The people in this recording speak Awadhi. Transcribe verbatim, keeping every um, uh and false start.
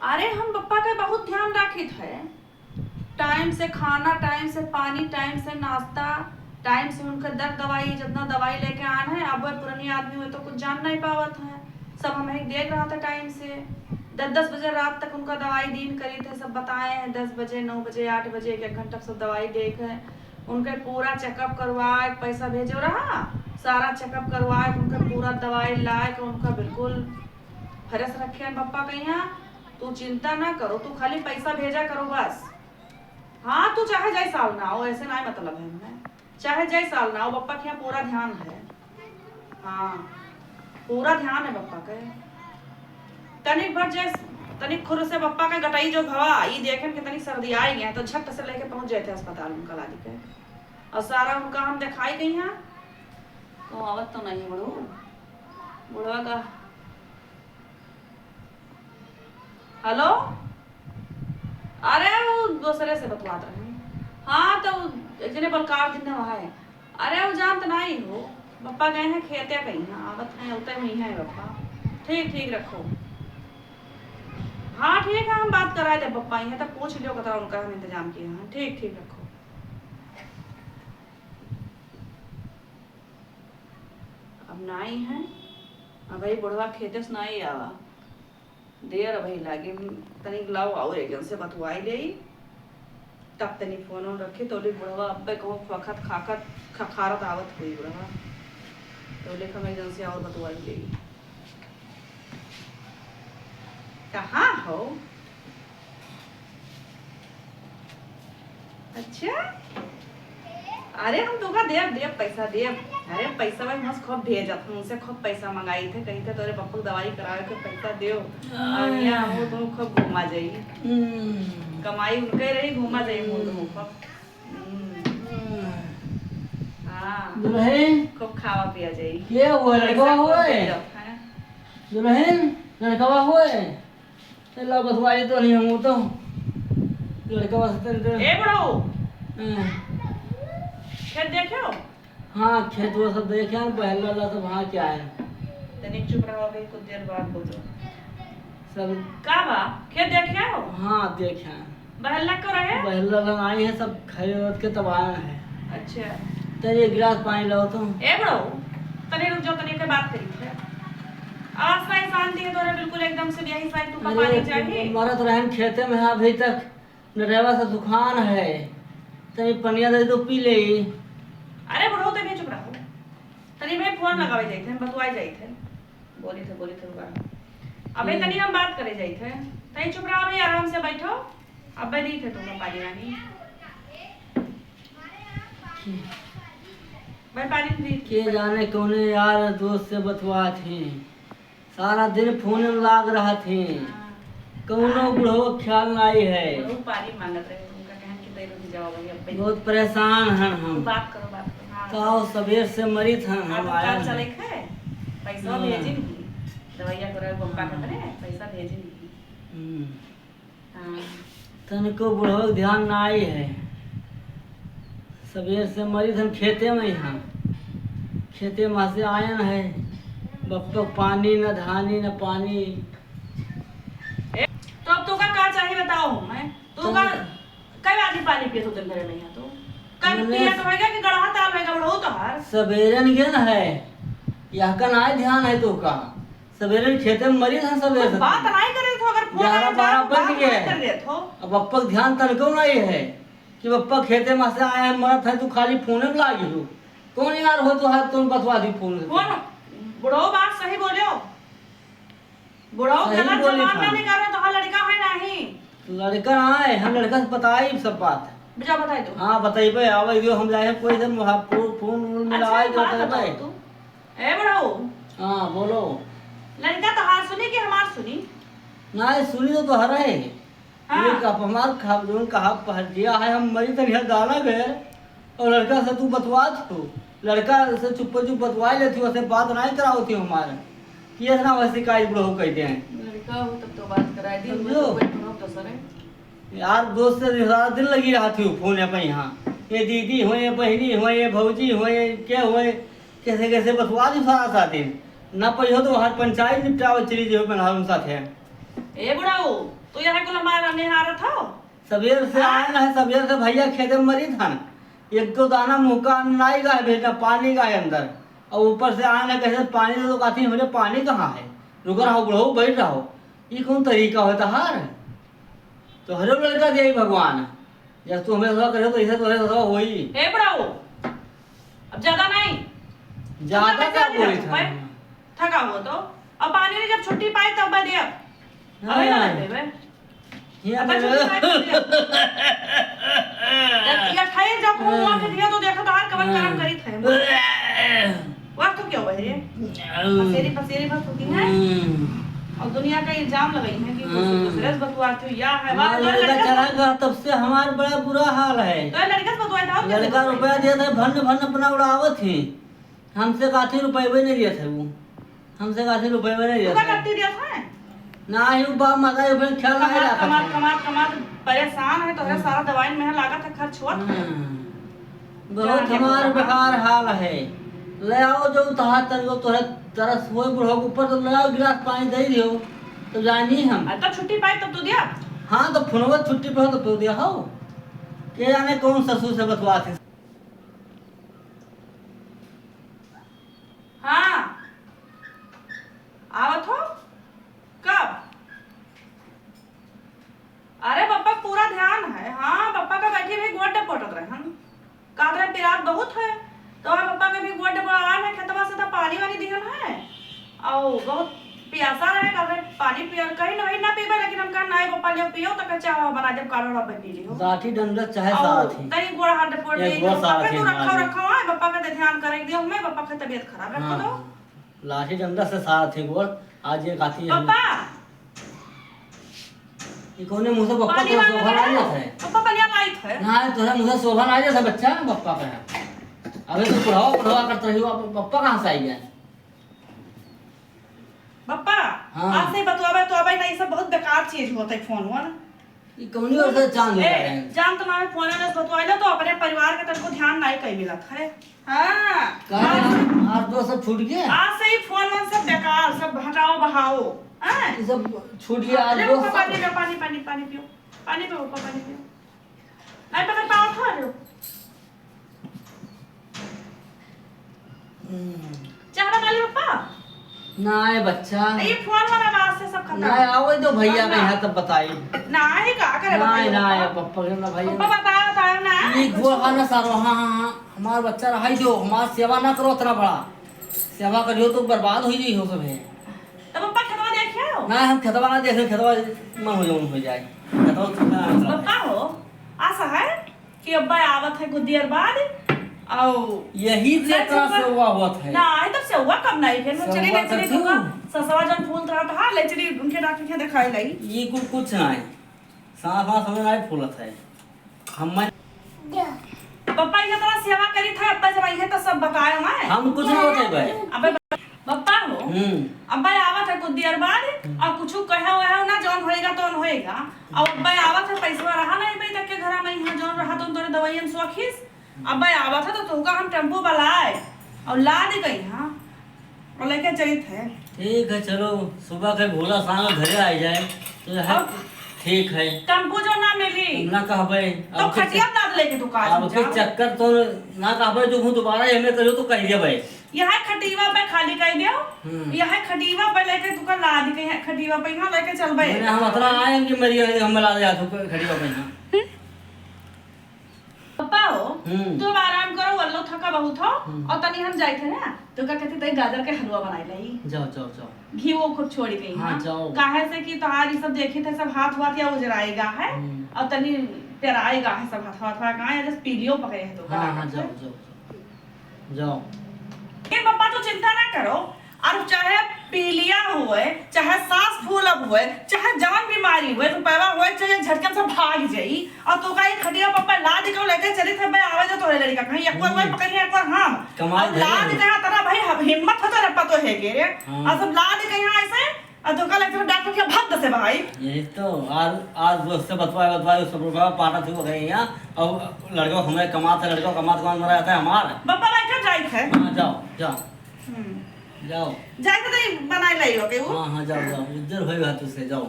अरे, हम बप्पा के बहुत ध्यान राखित है। टाइम से खाना, टाइम से पानी, टाइम से नाश्ता, टाइम से उनके दर दवाई, जितना दवाई लेके आन है, अब वह पुरानी आदमी हुए तो कुछ जान नहीं पावत है। सब हम ही देख रहा था टाइम से। दस दस बजे रात तक उनका दवाई दीन करी थे, सब बताए हैं, दस बजे, नौ बजे, आठ बजे, एक एक घंटा सब दवाई देख है। उनके पूरा चेकअप करवाए, पैसा भेजो रहा, सारा चेकअप करवाए, उनके पूरा दवाई लाए के उनका बिल्कुल फ्रेश रखे हैं बप्पा के यहाँ। तू चिंता ना करो, तू खाली पैसा भेजा करो बस। हाँ, तू चाहे जय साल ना हो, ऐसे ना मतलब है हमें। चाहे जय साल ना हो, बप्पा के यहाँ पूरा ध्यान है। हाँ, पूरा ध्यान है बप्पा के। तनिक भर जे, तनिक खुर से बप्पा के गटई जो भवा, ई देखे में कि तनिक सर्दी आई गया, तो झट से लेके पहुंच जाए थे अस्पताल उनका लादी के। और सारा उनका हम दिखाई गई हैं, तो आवत तो नहीं है बड़ू, बुढ़वा का। हेलो, अरे वो दूसरे से बतवात रहे। हाँ, तो एक जने बलकार दिन वहाँ है। अरे वो जानत नहीं हो, बप्पा गए हैं खेते कहीं, हाँ, आवत हैं, उतरे में ही है बप्पा। ठीक, ठीक, रखो। हाँ, ठीक है, हम बात कराए दे बप्पा, यहाँ तक पूछ लियो, कतरा उनका हम इंतजाम किए हैं। ठीक, ठीक, रखो। अब नाई है, अब भाई बुढ़वा खेते से नाई आवा, देर भाई लागे, तनिक लाओ और एक जन से बतुआई लेई, तब तनी फोन उन रखी, तो ले बुढ़वा अब्बे कहूँ खोखत खाखत खखारत आवत हुई बुढ़वा, तो ले हम एक जन से और बतुआई लेई। कहाँ हो? अच्छा, अरे हम तोका देब, देब, पैसा देब। अरे पैसा भाई मस्त खूब भेजत, हमसे खूब पैसा मंगाई थे, कही थे तोरे पप्पू के दवाई करावे के पैसा देव। और यहाँ हो तो खूब घूमा जाई। हम्म। कमाई उनके रही, घूमा जाई मुंह तो खूब। हम्म। हम्म। हाँ। दुल्हन। खूब खावा पिया जाई। के हुआ, पैसा लड़कवा खूब हुआ है? भेजत, हैं? दुल्हन, लड़कवा हुआ है? ए, ला बतवाई तो नहीं हम तो। लड़कवा से तेरे, तेरे ए बुढ़ऊ, हाँ। खेत देखे हो? हाँ, खेत वो सब देखे हैं, बहला ला सब हाँ क्या है। तनिक चुप रहो भाई, कुछ देर बाद बोलो। सब का बा? खेत देखे हो? हाँ, देखे हैं। बहला को रहे? बहला ला आई है, सब खरीद के तब आए हैं। अच्छा। तो ये गिलास पानी लाओ तुम। ए बुढ़ऊ, तनी रुक जाओ, तनी के बात करी थे। आवाज नहीं शांति है तोरे बिल्कुल एकदम से, यही साइड तू अरे, पानी चाहिए। मरत रहन खेते में है अभी तक, नरेवा से दुकान है, तनी पनिया दे दो, पी ले। अरे बुढ़ऊ, तनी चुप रहो, तनी मैं फोन लगावे जाई थे, बतुआई जाई थे, बोली थे, बोली थे, रुका। अबे हम्म। तनी हम बात करे जाई थे, तनी चुप रहो भाई, आराम से बैठो, अबे दी थे तुम पानी वानी। भाई पानी पी। के जाने कौने यार दोस्त से बतवात हैं, सारा दिन फोन में लाग रहत हैं, हाँ। कौनो हाँ। बुढ़ो ख्याल नाई है। बुढ़ो पानी मांगत रहे, उनका कहन कि तैर उठ जाओ भाई, अब भाई। बहुत परेशान हन हम। बात करो, बात करो, हाँ। कहो सबेर से मरित हन हम, आप आया काल नहीं। चले थे, पैसा हाँ। भेजिन ही, दवाइया करावे पप्पा हाँ। के घरे, पैसा भेजिन ही। हम्म। हाँ। तनिको बुढ़ऊ ध्यान नाई है। सबेर से मरित हन खेते में ही हम। खेते में से आयन है। बप्पक पानी न धानी न पानी। ए, तो अब तोका का चाही बताओ मैं? तोका तनिक कई आदमी पानी पियत हो दिन भरे में यहाँ तो? कब मने पियत होएगा कि गड़हा ताल होएगा बुढ़ऊ तोहार? सबेरे न गेन है। यह का नाई ध्यान है तोका? सबेरे खेते में मरी था, सबेरे तो से बात नहीं करे तो अगर फोन ग्यारह आए तो बारह बात बज गए। नहीं कर देत हो। अब बप्पा के ध्यान तनको नहीं है कि बप्पा खेते में से आए हैं, मरत है, तू खाली फोन में लागी हो। कौन यार हो तो हाथ तुम बतवा दी फोन से। फोन बुढ़ऊ बात सही बोले हो। बुढ़ऊ सही गलत बोली जबान ना था। निकालो तो हाँ लड़का है नहीं। लड़का आए, हम लड़का से बताई सब बात। बेटा बताई दो। हाँ बताइबे, आवे जो हम जाए कोई से मुहा-, फो-, फोन वोन अच्छा, मिलाए एक जो बात बताओ बताइबे। तू। ए बुढ़ऊ। हाँ, बोलो। लड़का तोहार सुनी कि हमार सुनी? ना, ये सुनी तो तोहरा है। हाँ। ये का हमार खा-, जोन कहा पहर दिया है, हम मरी तनिया गाना गए और लड़का से तू बतवात हो। लड़का से चुप्पे चुप बतवाए लेती हो, से बात नहीं करावती हो हमारे। कि इतना वैसे का बुढ़ऊ कहते हैं। लड़का हो तब तो बात कराए दी, समझो। मैं तो कोई बुढ़ऊ तो सर है। यार दोस्त से सारा दिन लगी रहती हो फोन पे यहाँ। ये दीदी हो, ये बहनी हो, ये भौजी हो, ये क्या हो, कैसे कैसे बतवा दी सारा साथ ही। ना पइहो तो हर पंचायत निपटावे चली जो मेहरारू साथे। ए बुढ़ऊ, तो यहाँ कुल हमारा निहारत हो? सबेर से हाँ? आए ना है, सबेर से भैया खेते में मरी था ना, एक दो दाना मुँह का अन्न नाई गा है, भेजना पानी गा है अंदर, और ऊपर से आए ना कैसे पानी दे दो, कहती हमरे पानी कहाँ है, रुक रहो बुढ़ऊ, बैठ रहो, ये कौन तरीका होता हार? तोहरे लड़का दिया भगवान, जब तू हमें सवा करे तो इसे तोहरे सवा होई। ए बुढ़ऊ, अब ज्यादा नहीं। ज्यादा तू क्या लड़का बोली दिया था? भाई? थका हुआ तो। अब पानी में जब छुट्टी पाई तब दिया। अबे ना हाँ। देबे। ये अब तो छुट्टी पाई तब दिया। जब ये खाई जब वो हाँ। वहाँ के दिया तो देखा तो हर कमर हाँ। करम करी थे। वह तो क्या हुआ रे? पसेरी, पसेरी बस होती है। हम्म। और दुनिया का इल्जाम लगाई है कि हम्म। दूसरे से बतुआते हो, या है, हमारा वाह, लड़का लड़का चला गया, तब से हमारा बड़ा बुरा हाल है। तो लड़का से बतुआए था, और कैसे लड़का बतुआए? रुपया दिया था, भन्न भन्न अपना उड़ावत ही। हमसे काथी रुपये नहीं दिया था वो। हमसे काथी रुपये नहीं दिया था। कत्ती दिया था? ना ही वो बाप माता के फिर ख्याल नहीं कमात, रखा कमात, था। कमात, कमात, परेशान है, तोहरे हम्म। सारा दवाई में लागत है खर्च होत। हम्म। बहुत जाके हमार बोला। बेकार हाल है। ले आओ जो तहार तनिको तोहरे तरस होए बुढ़ऊ के ऊपर तो ले आओ गिलास पानी दे दियो। तो जानी हम। अरे तो छुट्टी पाई तब तो दिया। हाँ तो फोनवा छुट्टी पर हो तब तो दिया हो। के जाने कौन ससुर से बतवा थे। हाँ। आवत हो? कब? अरे पप्पा पूरा ध्यान है। हाँ, पप्पा का बैठी भी गोड्डे पोटत रहन। कहत रहे पिरात बहुत है। तो हम पप्पा के भी गोड्डे पोटा है, खेतवा से तो पानी वानी दिहन है। और बहुत पियासा रहे, कहत रहे पानी पियल कहीं ना, वही ना पीबे, लेकिन हम कहा नहीं पप्पा लियो पियो तो कच्चा हवा बना जब काढ़ा रब्बे पी लियो। लाठी डंडा चाहे और सारथी। तनी गोड़ हाथ पोट एक दिए, गोड़ पप्पा के सारथी तू रखा मारी। रखा है, पप्पा का ध्यान करे दियो, हमें पप्पा का तबीयत खराब है, हाँ। तो लाठी डंडा से सारथी गोड़, आज ये काथी है। पप्पा! ये कौने मुँह से पप्पा पानी तोरा मांगत शोभा है। लाई जात है? पप्पा पनिया लाई थे। ना, तोरा मुँह से शोभा लाई जात है बच्चा, पप्पा का है। अबे तो बुढ़ावा, बुढ़ावा करत रही हो, अब पप्पा कहाँ से आई है? पप्पा, हाँ। आज से बतुआबे तो अबे ना, ये सब बहुत बेकार चीज होत है फोन वोन। ई कौनी ओर से चांद ए, लगा है? जान तो मारे फोन में बतुआइलो तो अपने परिवार के तनको ध्यान नहीं कई मिलत है। हाँ। का आज, आज दोस्त सब छूट गए? आज से ही फोन वोन सब बेकार, सब हटाओ बहाओ। हाँ? ई सब छूट गया, आज अरे दोस्त पप्पा, सब पानी पियो, पानी, पानी, पानी पियो। पानी पियो, पप्पा, पानी पियो। नहीं पकड़ पाओ था, लो। हम्म। चाह बना ली पप्पा? नाय बच्चा। ये फोन वाला बात से सब खत्म। नाय, आवे दो भैया के यहाँ तब बताई। नाय, का करे नाय, बताइए नाय, पप्पा? पप्पा के ना भाई। पप्पा बताओ, बताओ ना। ये गोड़ वाला सारो, हाँ, हाँ, हाँ, हमार बच्चा रहाई दो, हमार सेवा ना करो इतना बड़ा। सेवा करियो तो बर्बाद हो जाई हो सब है। तो पप्पा खेतवा देखे हो? ना, हम खेतवा ना देखे, खेतवा मन हो जाऊन हो जाए। खेतवा कितना अच्छा है। पप्पा हो, आशा है कि अब्बा आवत है कुछ देर बाद, और यही से सच एकरा में सेवा होत है। ना, ये तो सेवा कब नहीं, फिर सेवा चली ले, चली करती दुकान, हूँ। ससवा जन फूल रहा था, ले चली उनके डॉक्टर के दिखाई लाई। ये कुछ, कुछ नहीं, सांस वास हमें नहीं फूलत है। हम पप्पा ये तरह सेवा करी था, अब्बा जब आई है तो सब बताए मैं। हम कुछ नहीं होते भाई। अबे पप्पा हो, हम्म। अब्बा आवत है कुछ देर बाद, हम्म। और कुछ कहे हुए हो ना, जौन होएगा तौन होएगा। और अब्बा आवत है, पैसवा रहा नहीं भाई तक के घर में, यहाँ जौन रहा तो तोरे दवाइयन सोखिस। अब्बा आवत है तो तुमका हम टेम्पो बलाए और ला दे गई, हाँ, और लेके चलित है। ठीक है, चलो, सुबह के भोला सांग घरे आ जाए तो है, अब ठीक है। टेम्पो जो ना मिली ना कहबे, तो अब के खटिया चक-, लाद लेके तू का अब के जा। चक्कर तो ना कहबे, जो हूँ दोबारा एमे करियो तो कह दिया भाई। यहाँ खटीवा पे खाली कर दियो, हम्म। यहाँ खटीवा पे लेके तू का लाद के यहाँ खटीवा पे यहाँ लेके चल भाई। मैंने हम अतरा आए कि मरिए हम ला दे जातो खटीवा पे यहाँ। पप्पा हो, हम्म। तू अब आराम करो, वल्लो थका बहुत हो, हम्म। और तनी हम जाइत है ना, तो का कहते तई गाजर के हलवा बनाई लाई। जाओ, जाओ, जाओ। घी वो खूब छोड़ी गई, हाँ, हाँ। जाओ। काहे से कि तोहार ई सब देखी थे, सब हाथ वाथ या उजराएगा है, हम्म। और तनी पेराएगा है सब हाथ वाथ, का है, जैसे पीलियो पकड़े है तो हाँ, का हाँ, करते? जाओ, जाओ, जाओ। जाओ। ए पप्पा, तू चिंता ना करो, और चाहे पीलिया हुए, चाहे सांस फूलब हुए, चाहे जवन बीमारी हुए, रुपया हुए, चाहे झटकन से भाग जाई, और तू का एक खटिया पप्पा लाद के लेके चली थे, भाई आवे जो तोरे लड़का कहीं, एक बार वही हम्म। पकड़िए, एक बार हम। कमाल और है। लाद कहा तना भाई, हम हिम्मत हो तो रप्पा तो है के रे। हाँ। और सब लाद के यहाँ ऐसे, और तू का लेके डॉक्टर के भक्त से भाई। यही तो, आज, आज दोस्त से बतवाए, बतवाए, सब रुपया पाटा थी वो गए यहाँ, और लड़का हमें कमाता, लड़का कमाता, कौन मरा जाता है हमार। पप्पा बैठा जाइत है। हाँ, जाओ, जाओ। हम्म। जाओ। जाइत है तो ये बनाए लाई हो के वो। हाँ, हाँ, जाओ, जाओ, इधर होई बात उससे, जाओ।